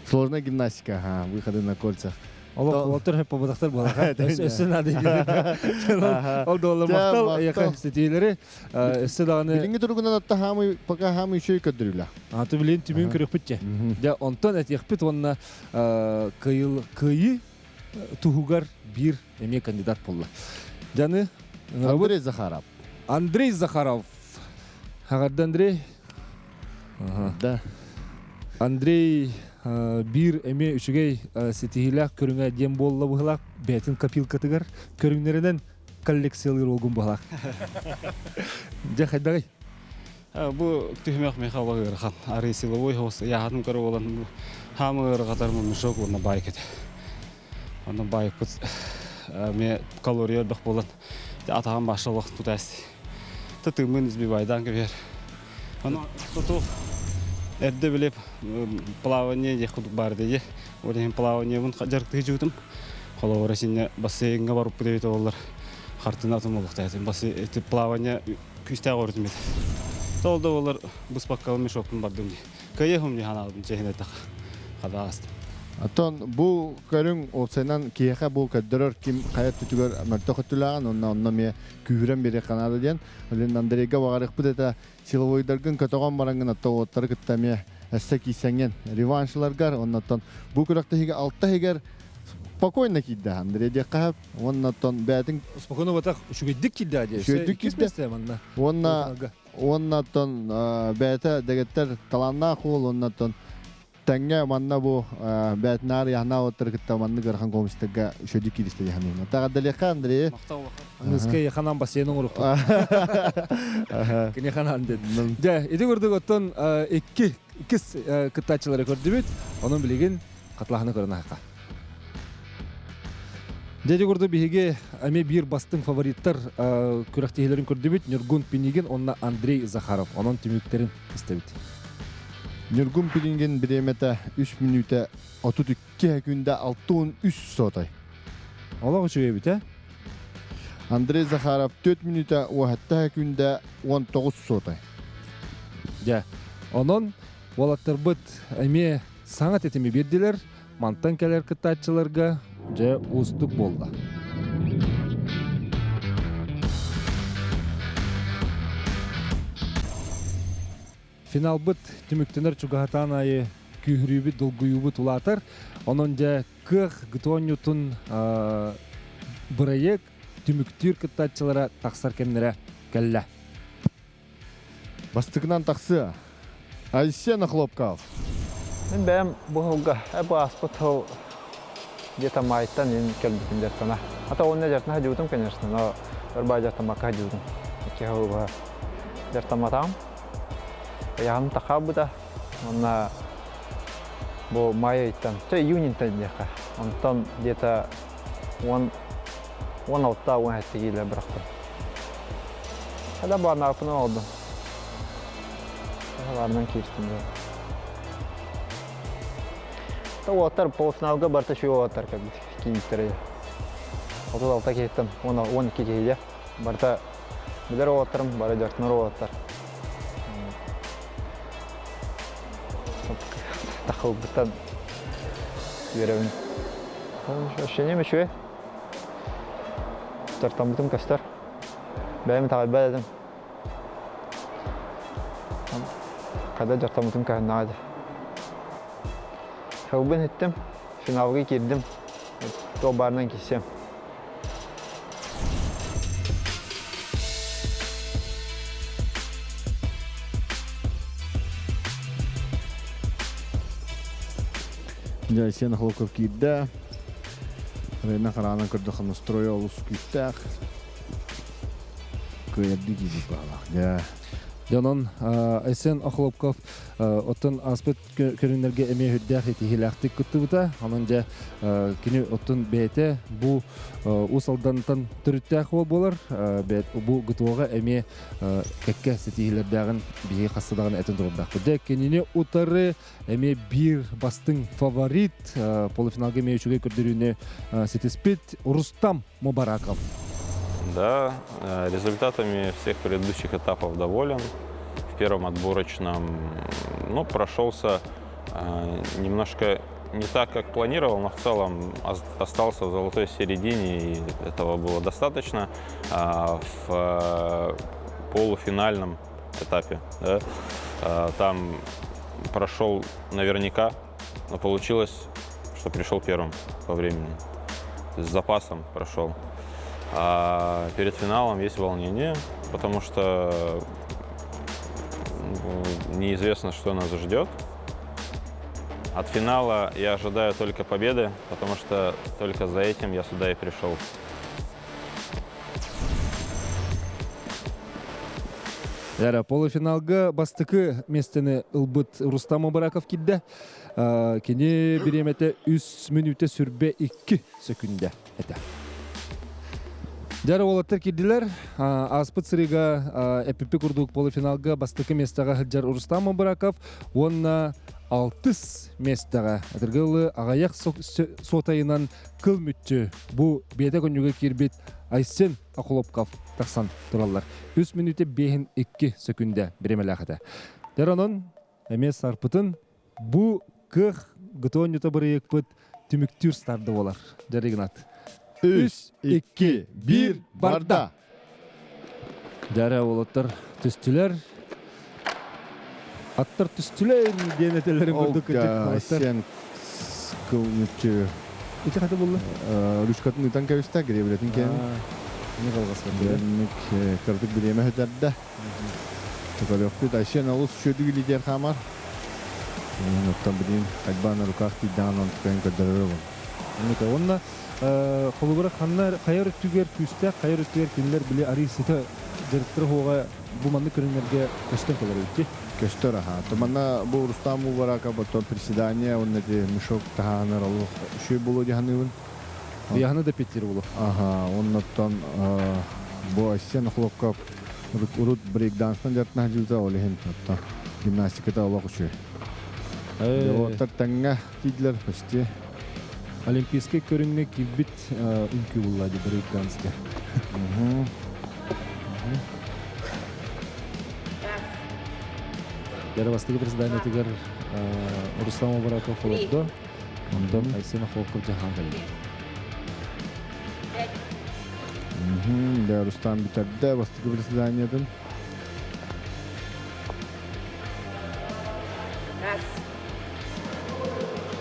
Сложная гимнастика, ага, выходы на кольцах. Олох уолаттар хөп побатахтар буолаха. Өссө надо Ол доллар махтал аяка ситиилери өссө даҕаны Билиҥҥи туругунан атта хаамый пока хаамый үчүгэй көрдөрүүлээх. Аты билин түмүн көрүөхпүт дьэ. Дьэ онтон этиэхпит уонна кыйыл кыйы туһугар биир эмиэ кандидат буолла. Дьаны Андрей Захаров. Андрей Захаров. Хагарда Андрей. Да. Андрей биир эмиэ үчүгэй ситиһиилээх көрүҥэ диэн буолла быһылаах бэйэтин копилкатыгар көрүҥнэринэн коллекциялыыр уолгун быһылаах. Дьэ хайдаҕый? Бу түһүмэх миэхэ олох ыарахан. Арыы силовой хос ыйааһын көрө буолан хаамы ыарахатар мешок уонна байк этэ. Онно байкпыт эмиэ калория элбэх буолан атаҕым баша олох тутаасти. Тытыыммын избивайдаан кэбиһэр. Ону туту эрдэ билип плавание диэх курдук баар дии. Ол иһин плаваниебын дьарыктыы жуутум. Холобура синне бассейҥҥа барыппыт эбит оллар хартыына атын буолуохтаах. Бассейн плавание күүстээх орутум этэ. Ол да буоллар быспакка мешокпун бардым дии. Кыайыһым дии ханаабын чэһин этэх хадаастым. Оттон бу көрүҥ уопсайынан киһиэхэ бу көрдөрөр ким хайа өттүтүгэр мөлтөх өттүлээҕин уонна онно эмиэ күүһүрэн биэриэххэ наада диэн. Блин, Андрейга баҕарыахпыт этэ силовойдаргын көтөҕөн бараҥҥын отто уоттары кытта эмиэ өссө киирсэҥҥин реваншларгар оннуттан бу күрэхтэһиигэ алта иһигэр спокойно киирдэ Андрей диэххэ уонна оттон бэйэтин спокойно батах үчүгэйдик киирдэ дии үчүгэйдик киирдэ манна уонна уонна оттон бэйэтэ дэгиттэр талааннаах уол уонна оттон тэҥҥэ манна бу бээтинаар яһнаа оттары кытта маннык ыарахан комистарга үчүгэйдик кииристэ дии Таҕадалиэххэ Андрей Аныска яханан бассейн оҥоруохпут. Кини ханан дед. Дьэ, ити курдук оттон икки иккис кыттааччылары көрдүбүт. Онон билигин хатылаһаны көрөн аһаха. Дьэ, ити курдук биһиги эмиэ биир бастыҥ фавориттар күрэхтэһиилэрин көрдүбүт. Ньургун Пинигин уонна Андрей Захаров. Онон түмүктэрин истэбит. Ньургун Пинигин бириэмэтэ 3 мүнүүтэ 32 күндэ 63 сотай. Олох үчүгэй эбит, э? Андрей Захаров 4 мүнүүтэ 17 күндэ 19 сотай. Дьэ, онон уолаттарбыт эмиэ саҥа тэтими биэрдилэр. Мантан кэлэр кыттааччыларга дьэ уустук буолла. Финалбыт түмүктэнэр чугаһатаан аайы күүһүрүүбүт, долгуйуубут улаатар. Онон дьэ кыах гытонньутун бырайыак түмүктүүр кыттааччылара тахсар кэмнэрэ кэллэ. Бастакынан тахсыа. Айсен Охлопков. Мин бэйэм бу сылга бу ааспыт сыл где-то майтан ин кэлбитим дьартана. А то онно дьартана сылдьыбытым, конечно, но ырбаа дьартаммакка сылдьыбытым. Икки сыл быһа дьартамматаҕым. Ыйааһыным тахаабыта. Уонна Бу май ыйтан, чэ июньтан диэххэ. Онтон где-то он 16 17 киилэ бырахтым. Хада баарнаахпын оҥордум. Баарынан киирстим дии. Та уолаттар полуфиналга барыта үчүгэй уолаттар кэлбит киирбиттэрэ. 36 киһиттэн 12 киһигэ барыта билэр уолаттарым, бары дьарыктанар уолаттар. Тахылбыттан үөрэбин. Ощущением үчүгэй. Тартаммытым көстөр. Бэйэм итэҕэйбэт этим. Хада дьартаммытым көһүннэҕэ дии. Хылбын иттим, финалга киирдим. Туох баарынан киирсиэм. Дьэ, Айсен Охлопков киирдэ. Рена хараанан көрдөххө настройа олус күүстээх. Кыайардыы киирбит баҕалаах. Дьэ. Дьонон Айсен Охлопков оттон ааспыт көрүҥнэргэ эмиэ үрдээх итиһиилээхтик кыттыбыта. Онон дьэ кини оттон бэйэтэ бу Уус Алдантан төрүттээх уол буолар. Бу ГТО-ҕа эмиэ кэккэ ситиһиилэрдээҕин биһиги хаста даҕаны этэн турардаахпыт. Дьэ кинини утары эмиэ биир бастыҥ фаворит полуфиналга эмиэ үчүгэй көрдөрүүнү ситиспит Рустам Мубараков. Да, результатами всех предыдущих этапов доволен. В первом отборочном, ну, прошелся немножко не так, как планировал, но в целом остался в золотой середине, и этого было достаточно. В полуфинальном этапе, да, там прошел наверняка, но получилось, что пришел первым по времени. С запасом прошел. А перед финалом есть волнение, потому что неизвестно, что нас ждет. От финала я ожидаю только победы, потому что только за этим я сюда и пришел. Яра полуфиналга бастакы местени ылбыт Рустам Мубараков кирде. Кини бириэмэтэ 3 мүнүүтэ сүрбэ 2 сөкүндэ этэ. Дьара уолаттар кирдилэр. Ааспыт сырыыга эпипи курдук полуфиналга бастакы местеҕэ сылдьар Рустам Мубараков уонна алтыс местеҕэ атыргылы аҕыйах суотайынан кыл мүччү бу биэтэ күннүгэ киирбит Айсен Охлопков тахсан тураллар. Үс мүнүүтэ биэһин икки сөкүндэ бириэмэлээх этэ. Дэр онон эмиэ сарпытын бу кыах гытонньута бырайыакпыт түмүктүүр старды болар. Дэр Игнат. Үс, икки, биир, барда! Дәрә уолаттар түстүлэр. Аттар түстүлэр диэн этэллэрин курдук Сен кыл мүччү. Ити хата булла? Ручкатын ытан кэбистэ, гребелетин кээн. Не қалғасқан. Кырдык бириэмэ хөтөрдө. Көрөхпүт Айсен олус үчүгэй лидер хаамар. Оттон билин хайбаан руках тиийдэҕин онтукайын көрдөрөр бол. Онна холобура ханна хайар өттүгэр күүстээх хайар өттүгэр кинилэр били арыы сыта дьарыктара хуоҕа бу маннык көрүҥнэргэ көстөн кэлэр эбит Көстөр аха. То манна бу Рустам Мубарака потом приседание он эти мешок таһаанар олох үчүгэй буолуо дьаһаныыбын. Яһаны да питтир булу. Аха, оннуттан бу Айсен Охлопков урут брейкданстан дьарыктана сылдьыбыта ол иһин оттон гимнастиката олох үчүгэй. Уолаттар тэҥҥэ тиийдилэр почти. Олимпийскай көрүҥҥэ киирбит үҥкүү булла ди брейкданска. Яра бастакы председателигэр Руслан Мубараков олордо. Онтон Айсен Охлопков жаһаан кэлли. Да, Рустам бүтэрдэ бастакы председаниятын. Раз,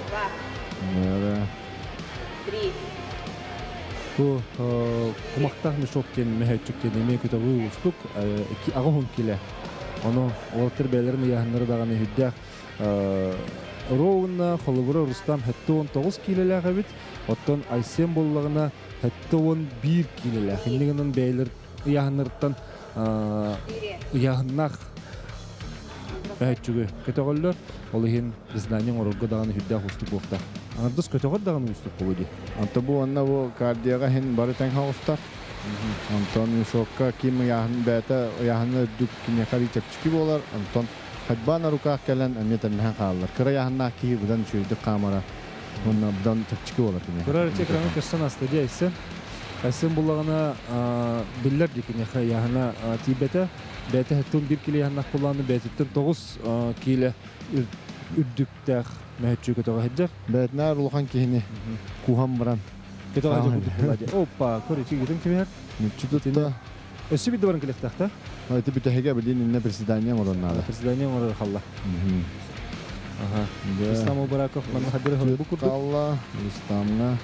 два, три. Бу кумахтаах мешок диэн мөһөөччүк диэн эмиэ көтөҕүү уустук аҕа килэ. Ону уолаттар бэйэлэрин ыйааһыннары даҕаны үрдээх Роуна холобура Рустам 79 киилэлээх эбит, оттон Айсен буоллаҕына 71 киилэлээх. Инньэ гынан бэйэлэр ыйааһыннарыттан ыйааһыннаах Мөһөччүгү көтөҕөллөр. Ол иһин признание оҥорорго даҕаны сүрдээх уустук буолуохтаах. Аҥардас көтөҕөр даҕаны уустук буолуо дии. Онто бу уонна бу кардиоҕа иһин бары тэҥ оҕустар. Онтон мешокка ким ыйааһын бэйэтэ ыйааһына үрдүк киниэхэ арыый чэпчэки буолар. Онтон ходьба на руках кэлэн эмиэ тэҥнэһэн хааллар. Кыра ыйааһыннаах киһи быдан үчүгэйдик хаамара уонна быдан чэпчэки буолар киниэхэ. Кыра экраны көстөн аста дии Айсен. Айсен буллаҕына биллэр дии киниэхэ ыйааһына тиийбэтэ. Бэйэтэ хэттун биир килэ ыйааһыннаах буоллаҕына бэйэтиттэн 9 киилэ үрдүктээх мөһөччү көтөҕө сылдьар. Бэйэтинээр улахан киһини кууһан баран Көтөҕө сылдьар курдук буолла дии. Опа, көр ити гытын кимиһэр? Мүччү тутта. Өссө биирдэ баран кэлиэхтээх да? Ити бүтэһигэ билин иннэ приседание оҥорон наада. Приседание оҥорор халла. Ага. Рустам Убараков манна хадыр бу курдук. Халла, Рустамна.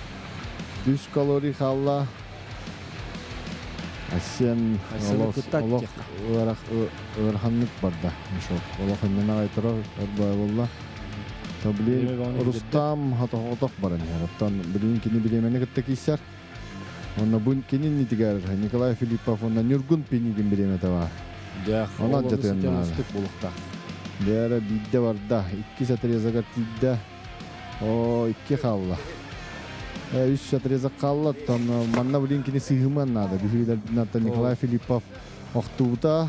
Үс калорий халла. Асен олох ыараханнык барда. Олох иннин аҕай турар өр буолла. Блин, Рустам хатох баран иһэр. Оттон билин кини бириэмэни кытта киирсэр. Онно бу кини иннитигэр Николай Филиппов уонна Ньургун Пинигин бириэмэтэ баар. Дьэ, Онон дьатыан наада. буолуохтаах. Дьэ, биирдэ барда. Иккис отрезогар тиийдэ. О, икки хаалла. Үс отрезок хаалла. Оттон манна блин кини сыыһымыан наада. Биһиги Николай Филиппов охтубута.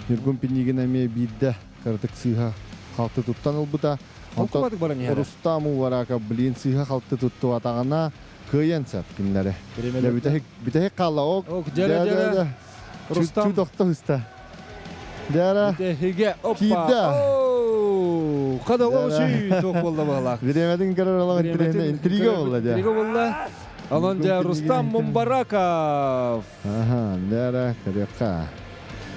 Ньургун Пинигин эмиэ биирдэ кыратык сыыһа халты туттан ылбыта. Онтон Рустам Уварака блин сыыһа халты туттубатаҕына кыайан сөп кинилэри. Бүтэһик бүтэһик хаалла. Ок, дьэрэ дьэрэ. Рустам тохто ыста. Дьэрэ. Бүтэһигэ оппа. Киирдэ. Хада оҕушүй туох буолла баҕалаах. Бириэмэтин көрөр олох интрига буолла дьэ. Интрига буолла. Онон дьэ Рустам Мумбараков. Аха, дьэрэ көрүөххэ.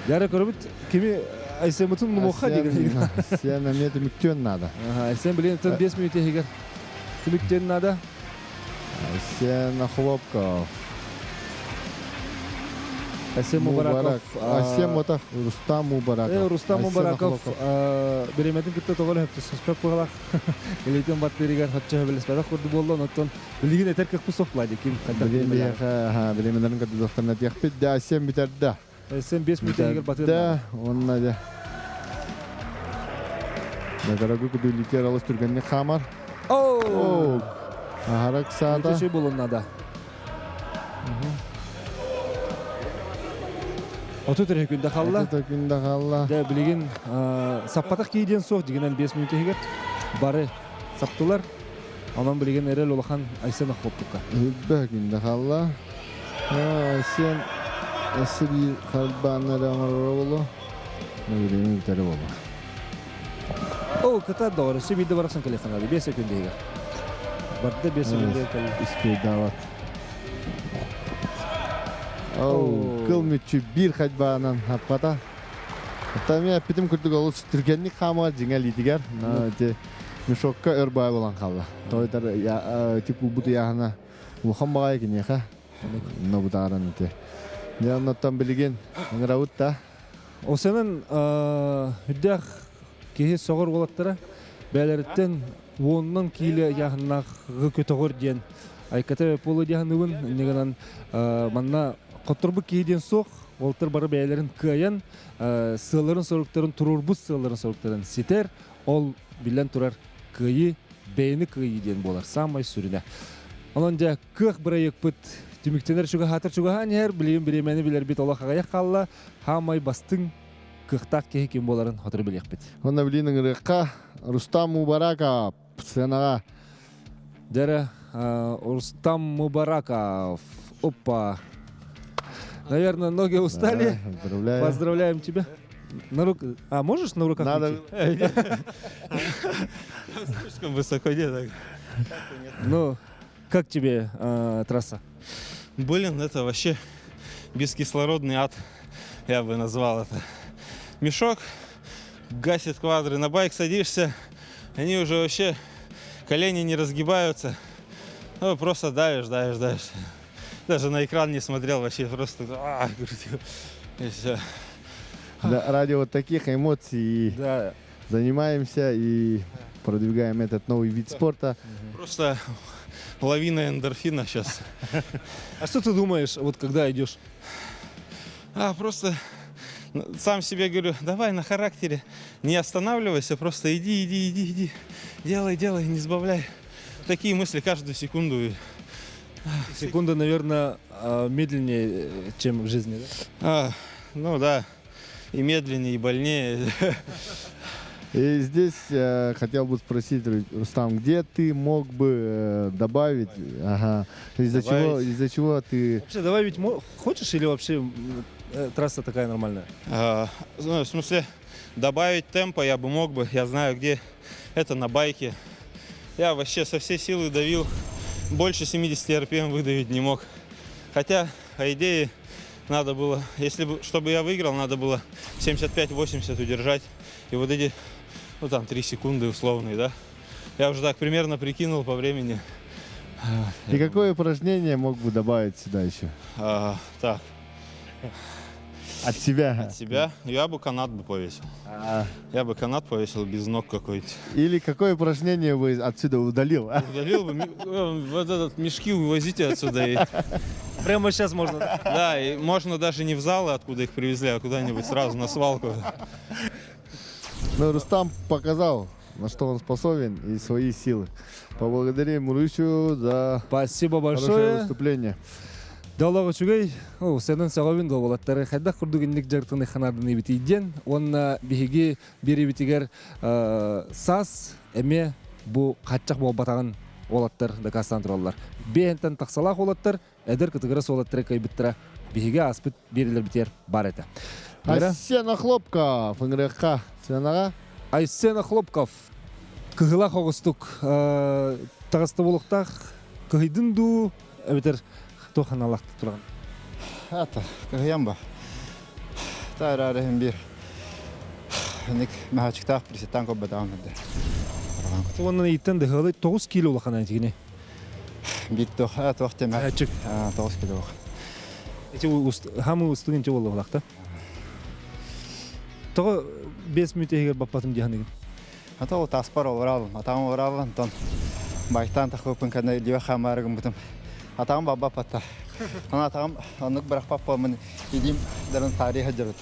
Дьэрэ көрөбүт кими Айсемытын нумуха деген. Сен эмиэ түмүктүөн наада. Айсен билин 5 мүнөт иһигэр түмүктүөн наада. Айсен Охлопков. Айсен Мубараков. Айсен Мотов, Рустам Мубараков. Рустам Мубараков бириэмэтин кытта тоҕо өптө сөспөк буолар. Илиитин баттыырыгар хачча билеспэтэх курдук буолла, онтон билигин этэр кыахпыт суох буолла ким хайдах Билиэхэ, билиэмэлэрин көрдөхтөрүнэ диэхпит да Айсен бүтэрдэ. Айсен 5 мүнөт батыр. Да, онна дьэ. Дорогу күдүлүтер алыс түргэнник хаамар. Оу! Аһарак саата. Үчүгэй буолун наада. 33 күндэ халла. 33 күндэ халла. Дэ билигин саппатах киидиэн суох дигинен 5 мүнөт иһигэр бары саптылар. Онон билигин эрэл улахан Айсен Охлопкукка. Үрбэ күндэ халла. Айсен өссө биир харбааннары оҥороро боло. Билигин бүтэрэ боло. О, кыта доҕор, өссө биирдэ барахсан кэлиэххэ 5 секунд иһигэр. Барда 5 секунд кэлли. Успейдават. Оу, кыл мүччү биир ходьбаанан хаппата. Оттон мен эппитим курдук олус түргэнник хаамар дьиҥэ илиитигэр. Ити мешокка өр баай буолан хаалла. Тойтар ити кулбут ыйааһына улахан баҕайы киниэхэ. Онно бутааран ити. Дьэ оннуттан билигин ыҥырабыт да. Осенен үрдээх киһи соҕор уолаттара бэйэлэриттэн уонунан киилэ ыйааһыннаах көтөҕөр диэн айката поло диэханыбын инньэ гынан манна хотторбут киһи диэн суох уолаттар бары бэйэлэрин кыайан сыалларын соруктарын туруорбут сыалларын соруктарын ситэр ол биллэн турар кыайыы бэйэни кыайыы диэн буолар саамай сүрүнэ онон дьэ кыах бырайыакпыт түмүктэнэр чугаһаатар чугаһаан иһэр билигин бириэмэни билэрбит олох аҕыйах хаалла хаамай бастыҥ кыахтаах киһи ким буоларын сотору билиэхпит. Онно билин ыҥырыахха Рустам Мубараков сценаҕа. Дьэрэ Рустам Мубараков. Опа. Наверное, ноги устали. Да, поздравляем. Поздравляем тебя. На рук... А, можешь на руках Надо. Слишком высоко нет. Так. Ну, как тебе трасса? Блин, это вообще бескислородный ад, я бы назвал это. Мешок гасит квадры, на байк садишься, они уже вообще колени не разгибаются. Ну, просто давишь, давишь, давишь. Даже на экран не смотрел вообще, просто крутил. И все. Да, ради вот таких эмоций да. занимаемся и продвигаем этот новый вид спорта. Просто лавина эндорфина сейчас. А что ты думаешь, вот когда идешь? А, просто Сам себе говорю, давай на характере, не останавливайся, просто иди, иди, иди, иди, делай, делай, не сбавляй. Такие мысли каждую секунду. Секунда, наверное, медленнее, чем в жизни, да? А, ну да, и медленнее, и больнее. И здесь хотел бы спросить, Рустам, где ты мог бы добавить, ага, из-за чего, из-за чего ты... Вообще добавить хочешь или вообще трасса такая нормальная? А, ну, в смысле, добавить темпа я бы мог бы, я знаю, где это на байке. Я вообще со всей силы давил, больше 70 RPM выдавить не мог. Хотя, по идее, надо было, если бы, чтобы я выиграл, надо было 75-80 удержать. И вот эти, ну там, 3 секунды условные, да. Я уже так примерно прикинул по времени. И какое упражнение мог бы добавить сюда еще? А, так. От себя? От себя? Я бы канат бы повесил. А. Я бы канат повесил без ног какой-то. Или какое упражнение бы отсюда удалил? Удалил бы. Вот этот мешки увозите отсюда. И... Прямо сейчас можно. Да, и можно даже не в залы, откуда их привезли, а куда-нибудь сразу на свалку. Ну, Рустам показал, на что он способен и свои силы. Поблагодарим Русю за Спасибо хорошее большое. выступление. Далаға чүгей, о, сенен сағабын да болаттары хайдах курдук инник жартыны ханадыны битиден, онна биһиги бири битигер сас эме бу катчак болбатагын олаттар дакастан тураллар. Бентен тахсалах олаттар, эдер кытыгырас олаттар кайбыттара биһиги аспыт бирилер битер бар эте. Айсен Охлопков, Фынгрыха, сыанаҕа. Айсен Охлопков, кыһыла хоҕустук таҕыста буолуохтаах кыһыйдын дуу, эбэтэр туох санаалаах туран. Ата, кыһыйан ба. Таарарыһын бир. Ник махачыктаах присеттан коббатаҕым хадда. Оннан иттен дыхалы 9 кило улахан антигини. Бит тох, а тох теме. Ачык. А 9 кило. Эти хамы устугин те боллахта. Того 5 мүнөт эгер баппатым диханыгын. Ата ол таспар олорабым, атам олорабым, антон байтан тахыпын кана илио хамарыгым бутым. Атам баба патта. Ана атам аннык бірақ папа мен идим дарын тарихы жүрөт.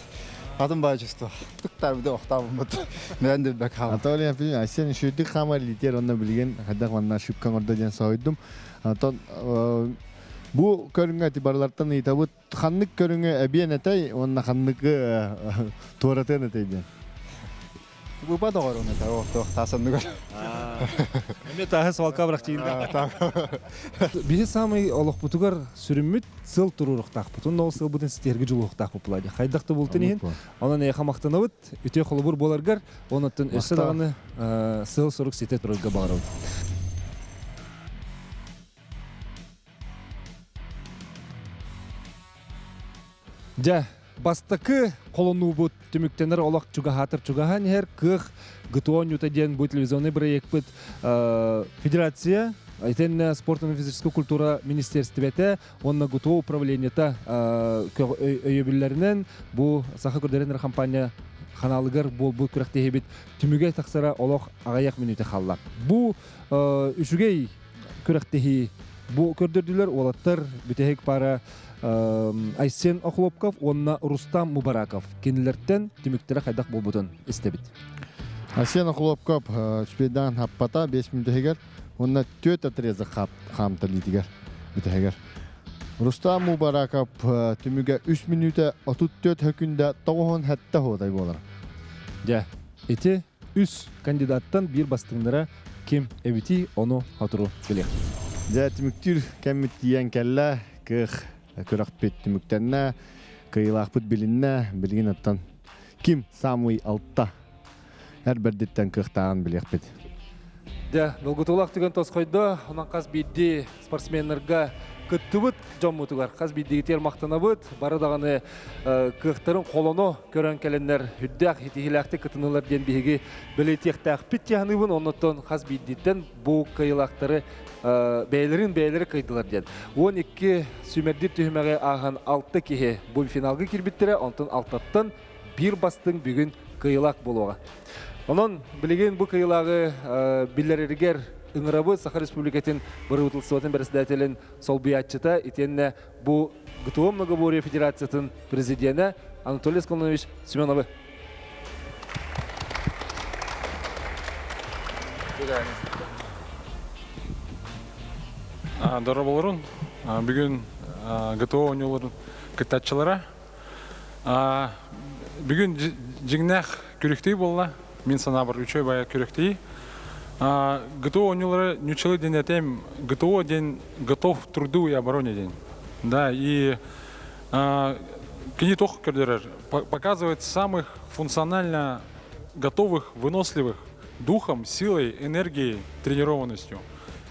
Атым бай чувство. Туктар биде октабым бут. Мен де бек хам. Анатолий Анфимович, Айсен үчүгдүк хамар литер онна билген, хайдах манна шипкан орда диэн соһуйдум. Антон бу көрүҥҥэ тибарлартан ыйытабыт ханнык көрүҥү эбиэн этэй, уонна ханныгы туоратыан этэй диэн. Буба доҕорун этэ, о, туох таасанныгар. Эме тааһы свалка бырах Биһи самый олохпутугар сүрүммүт сыл туруруктаахпыт. Онно ол сылбытын ситерге жулуктаахпыт булади. Хайдах да бултун иһин, онон эйха мактанабыт, үтө холобур боларгар, онуттан өссө даҕаны сыл сорук сите турарга баҕарабыт. Дьэ, бастакы холонуубут түмүктэнэр олох чугаһаатар чугаһаан иһэр кыах ГТО оонньуута диэн бу телевизионный проектпыт федерация итиэннэ спорт уонна физическэй культура министиэристибэтэ уонна ГТО управлениета өйөбүллэринэн бу Саха көрдөрөн компания ханаалыгар буолбут күрэхтэһиибит түмүгэ тахсара олох аҕыйах мүнүүтэ хаалла. Бу үчүгэй күрэхтэһии бу көрдөрдүлэр уолаттар бүтэһик пара Айсен Охлопков уонна Рустам Мубараков кинилэртэн түмүктэрэ хайдах буолбутун истэбит. Айсен Охлопков үспүйдээн хаппата 5 мүнүүтүгэр уонна түөрт отрезок хаамталиитигэр бүтэһигэр. Рустам Мубараков түмүгэ 3 мүнүүтэ 34 хөкүндэ 97 ходай буолар. Дьэ, ити үс кандидаттан биир бастыҥнара ким эбитий ону сотору билиэх. Дьэ, түмүктүүр кэммит тиийэн кэллэ, кыах күрэхпит түмүктэннэ, кыайыылаахпыт билиннэ, билигин оттон ким самый алта эр бэрдиттэн кыахтааҕын билиэхпит. Дьэ, долгутуулаах түгэн тосхойдо, онон хас биирдии спортсменнарга кыттыбыт дьоммутугар хас биирдиигитигэр махтанабыт, бары даҕаны кыахтарын холоно көрөн кэлэннэр үрдээх итиһилээхтик кытынылар диэн биһиги бэлиэтиэхтээхпит тиһаныбын, оннуттан хас биирдииттэн бу кыайыылаахтары бэйэлэрин бэйэлэрэ кыайдылар диэн. 12 сүүмэрдиир түһүмэҕи ааһан алта киһи бу финалга киирбиттэрэ, онтон алтаттан биир бастыҥ бүгүн кыайыылаах буолуоҕа. Онон билигин бу кыайыылааҕы биллэрэригэр ыҥырабыт Саха Республикатын бырабыыталыстыбатын бэрэссэдээтэлин солбуйааччыта итиэннэ бу ГТО многоборье федерациятын президенэ Анатолий Сконович Семеновы. Дорооболорун. Бүгүн ГТО оонньууларын кыттааччылара. Бүгүн дьиҥнээх күрэхтэһии буолла. Мин санаабар үчүгэй баайа күрэхтэһии. ГТО оонньуулара ньуччалыы диэн этем ГТО диэн готов к труду и обороне диэн. Да, и кини туох көрдөрөр? Показывает самых функционально готовых, выносливых духом, силой, энергией, тренированностью.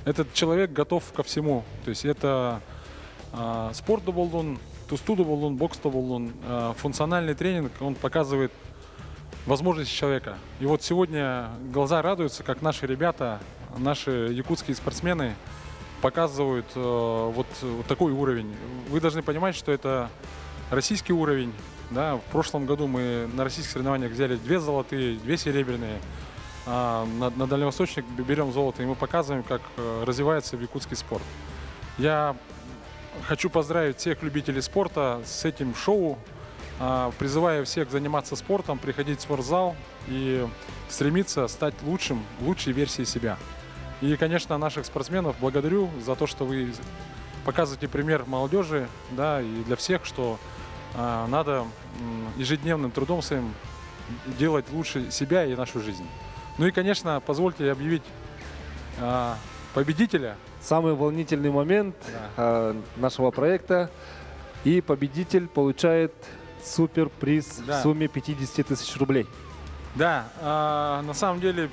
Этот человек готов ко всему. То есть это спорт да буоллун, тустуу да буоллун, бокс да буоллун, функциональный тренинг, он показывает возможности человека. И вот сегодня глаза радуются, как наши ребята, наши якутские спортсмены показывают вот, вот такой уровень. Вы должны понимать, что это российский уровень. Да? В прошлом году мы на российских соревнованиях взяли две золотые, две серебряные. А на дальневосточных берем золото, и мы показываем, как развивается якутский спорт. Я хочу поздравить всех любителей спорта с этим шоу. Призываю всех заниматься спортом, приходить в спортзал и стремиться стать лучшим, лучшей версией себя. И, конечно, наших спортсменов благодарю за то, что вы показываете пример молодежи, да, и для всех, что надо ежедневным трудом своим делать лучше себя и нашу жизнь. Ну и, конечно, позвольте объявить победителя. Самый волнительный момент нашего проекта. И победитель получает суперприз в сумме 50 тысяч рублей. Да, на самом деле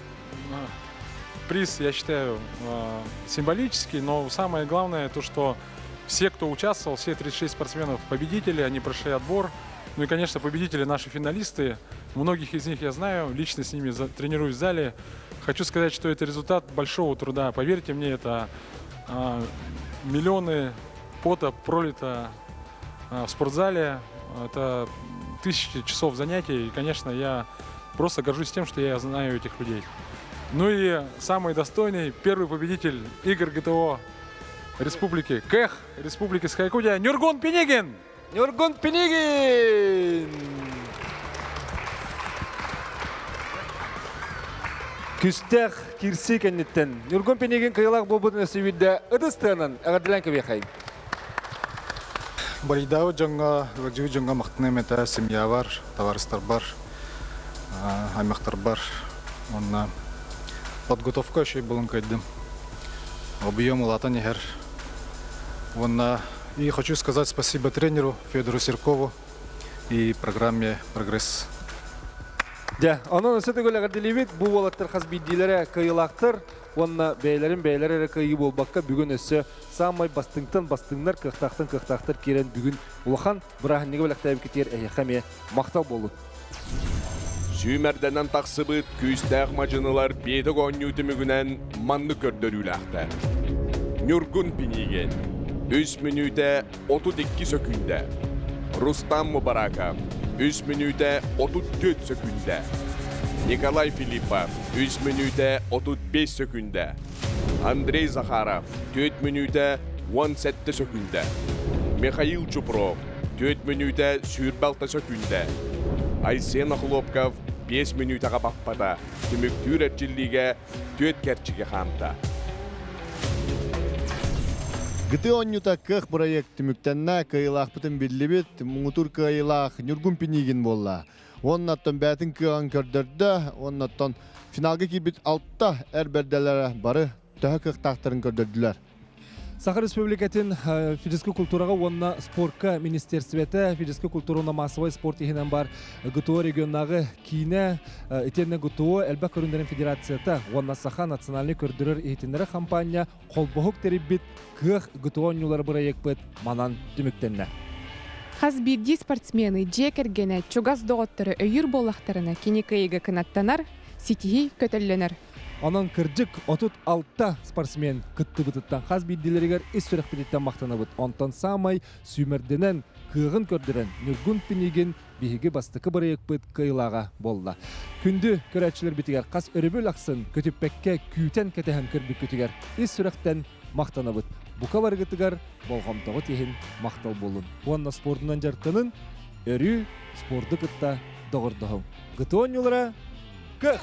приз, я считаю, символический, но самое главное то, что все, кто участвовал, все 36 спортсменов победители, они прошли отбор. Ну и, конечно, победители наши финалисты. Многих из них я знаю, лично с ними тренируюсь в зале. Хочу сказать, что это результат большого труда. Поверьте мне, это миллионы пота пролито в спортзале. Это тысячи часов занятий. И, конечно, я просто горжусь тем, что я знаю этих людей. Ну и самый достойный первый победитель игр ГТО Республики Кэх, Республики Саха-Якутия, Нюргун Пинигин! Нюргун Пинигин! Күүстээх киирсии кэнниттэн Нюргун Пинигин кыайыылаах буолбутун өссө биирдэ ытыс тыаһынан эҕэрдэлээн кэбиэхэйин. Барыйдаабыт дьоҥҥо, ыалдьыбыт дьоҥҥо махтаныам этэ семьябар, табаарыстарбар, аймахтарбар. Уонна подготовка үчүгэй буолан кыайдым. Объем улаатан иһэр. Уонна и хочу сказать спасибо тренеру Федору Серкову и программе «Прогресс». Дьэ, онон өссө төгүл эҕэрдэлиибит. Бу уолаттар хас биирдиилэрэ кыайыылаахтар уонна бэйэлэрин бэйэлэрэ эрэ кыайыы буолбакка бүгүн өссө саамай бастыҥтан бастыҥнар, кыахтаахтан кыахтаахтар киирэн бүгүн улахан бырааһынньыгы бэлэхтээбиккитигэр эһиэхэ эмиэ махтал буоллун. Сүүмэрдэнэн тахсыбыт күүстээх мадьынылар биэтэк оонньуу түмүгүнэн маннык көрдөрүүлээхтэр. Ньургун Пинигин 3 мүнүүтэ 32 сөкүүндэ. Рустам Мубараков 3 мүнүүтэ 34 сөкүүндэ. Николай Филиппов 3 мүнүүтэ 35 сөкүүндэ. Андрей Захаров 4 мүнүүтэ 17 сөкүүндэ. Михаил Чупров 4 мүнүүтэ 26 сөкүүндэ. Айсен Охлопков 5 мүнүүтэҕэ баппата. Түмүктүүр эрчиллиигэ түөрт кэрчиги хаамта. ГТ оонньуута кыах проект түмүктэннэ, кыайыылаахпытын биллибит, муҥутуур кыайыылаах Ньургун Пинигин буолла. Уоннаттан бээтин кыаҕын көрдөрдө, уоннаттан финалга киирбит алта эр бэрдэлэрэ бары төһө кыахтаахтарын көрдөрдүлэр. Саха Республикатын физическэй культураҕа уонна спорка министерствета физическэй культура уонна массовай спорт иһинэн бар ГТО регионнааҕы киинэ итиэннэ ГТО элбэх көрүҥнэрин федерацията уонна Саха национальнай көрдөрөр иһитиннэрэр хампаанньа холбоһук тэрийбит Кыах ГТО оонньуулара бырайыакпыт манан түмүктэннэ. Хас биирдии спортсмены дьиэ кэргэнэ, чугас доҕотторо өйүүр буоллахтарына, кини кыайыыга кынаттанар, ситиһии көтөллөнөр. Онон кырдьык 36 спортсмен кыттыбытыттан хас биирдиилэригэр ис сүрэхпититтэн махтанабыт. Онтон саамай сүүмэрдэнэн, кыаҕын көрдөрөн Ньургун Пинигин биһиги бастакы бырайыакпыт кыайыылааҕа буолла. Күндү көрөөччүлэрбитигэр хас өрөбүл ахсын көтүппэккэ күүтэн-кэтэһэн көрбүккүтүгэр ис сүрэхтэн махтанабыт. Бука барыгытыгар болҕомтоҕут иһин махтал буолун. Уонна спордунан дьарыктанын, Өрүү спорду кытта доҕордоһуҥ. ГТО оонньуулара кыах!